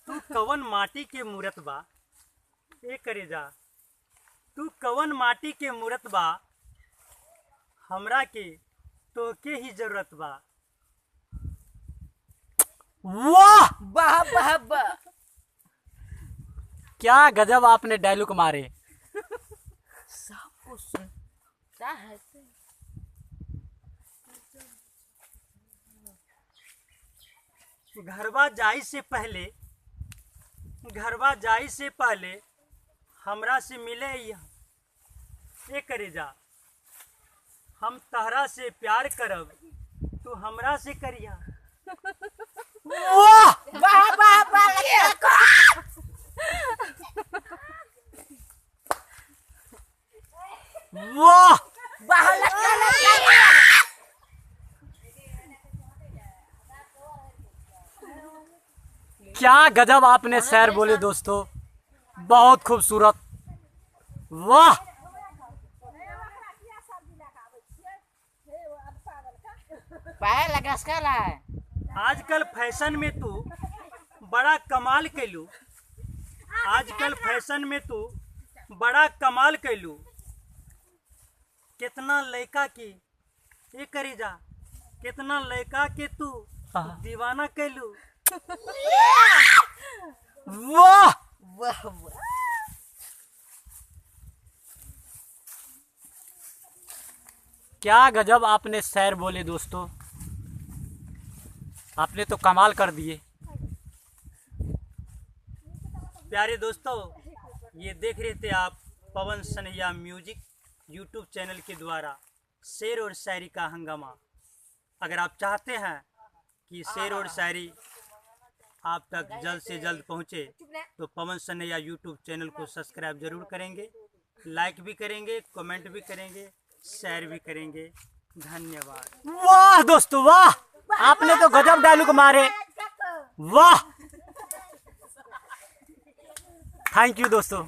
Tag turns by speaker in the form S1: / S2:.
S1: तू कवन माटी के मूरत बा, ए करेजा, तू कवन माटी के मूरत बा, हमरा के तोके ही जरूरत बा।
S2: वाह
S3: वाह वाह वाह,
S2: क्या गजब आपने डायलॉग मारे।
S3: सबको सुनता है।
S1: घरवा जाई से पहले, घरवा जाई से पहले हमरा से मिले ए करेजा, हम तहरा से प्यार करब, तू हमरा से करिया।
S2: वाह
S3: वाह वाह वाह,
S2: वाह
S3: वाह, लटका लटका।
S2: क्या गजब आपने शेर बोले दोस्तों, बहुत खूबसूरत। वाह,
S1: आजकल फैशन में तू बड़ा कमाल कैलू, आजकल फैशन में तू बड़ा कमाल कैलू, कितना लड़का के ए करेजा, कितना लड़का के तू दीवाना कैलू।
S2: वाह
S3: वाह वाह,
S2: क्या गजब आपने शेर बोले दोस्तों, आपने तो कमाल कर दिए।
S1: प्यारे दोस्तों, ये देख रहे थे आप Pawan Sanhaiya music YouTube channel के द्वारा शेर और शायरी का हंगामा। अगर आप चाहते हैं कि शेर और शायरी आप तक जल्द से जल्द पहुंचे तो पवन सनैया यूट्यूब चैनल को सब्सक्राइब जरूर करेंगे, लाइक भी करेंगे, कमेंट भी करेंगे, शेयर भी करेंगे। धन्यवाद।
S2: वाह दोस्तों वाह, आपने तो गजब डायलॉग मारे। वाह, thank you दोस्तों।